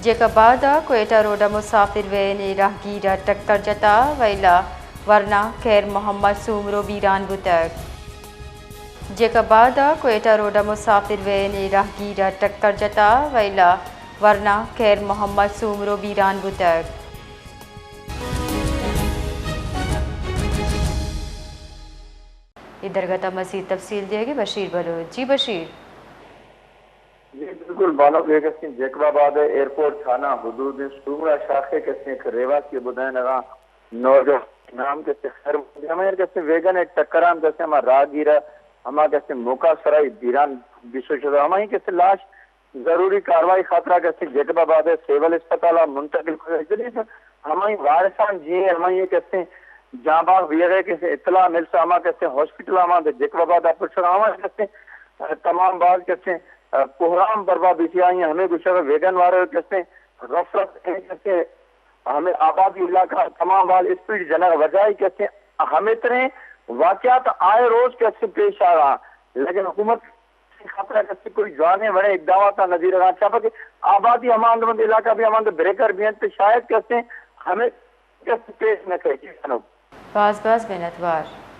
جیکب آباد ءَ کوئٹہ روڈ ءَ مسافر وین ءِ راہگیر ءَ ٹکر جتا، وئیل ءَ ورنا خیر محمد سومرو بیران بوتگ۔ جیکب آباد ءَ کوئٹہ روڈ ءَ مسافر وین ءِ راہگیر ءَ ٹکر جتا، وئیل ءَ ورنا خیر محمد سومرو بیران بوتگ۔ اے درگت ءَ مزید تفصیل دیگ ءَ بشیر بلوچ۔ جی بشیر۔ جی بالکل بانک، اے کسیں جیکب آباد ایئرپورٹ تھانہ حدود سومرا شاخے کسیں یک رواسی بدینگاں نوجوان نام کسیں خیر محمد، ہمیں کسیں ویگن ءِ ٹکران کسیں ہما راہگیر ءَ ہما کسیں موقع سرا بیران بیسو شدہ، ہمائی کسیں لاش ضروری کاروائی خاطرا کسیں جیکب آباد ءِ سول اسپتال ءَ منتقل کتگ۔ ہمائی وارثان جی ہمائی کسیں جاں بحق بیغ ءِ کسیں اطلاع ملسا ہما کسیں ہاسپٹل ءَ مان جیکب آباد ءَ پرشگ، ہما کسیں تمام باز کسیں کوہرام برباد بیتی، آئی ہمیں گوشگ ویگن وارے کسیں رف رف کسیں ہمیں آبادی علاقہ تمام بال اسپیڈ جنگ وجہ ءَ کسیں ہمیں تریں واقعات آئے روز کسیں پیش آ رہا، لیکن حکومت خاطر کسیں کوئی جوانیں وڑے اقدامات نظیر رہا چاپا کہ آبادی ہماند مند علاقہ بھی ہماند بریکر بھی انت، شاید کسیں ہمیں کسیں پیش نہ کہے۔ باز باز منتوار۔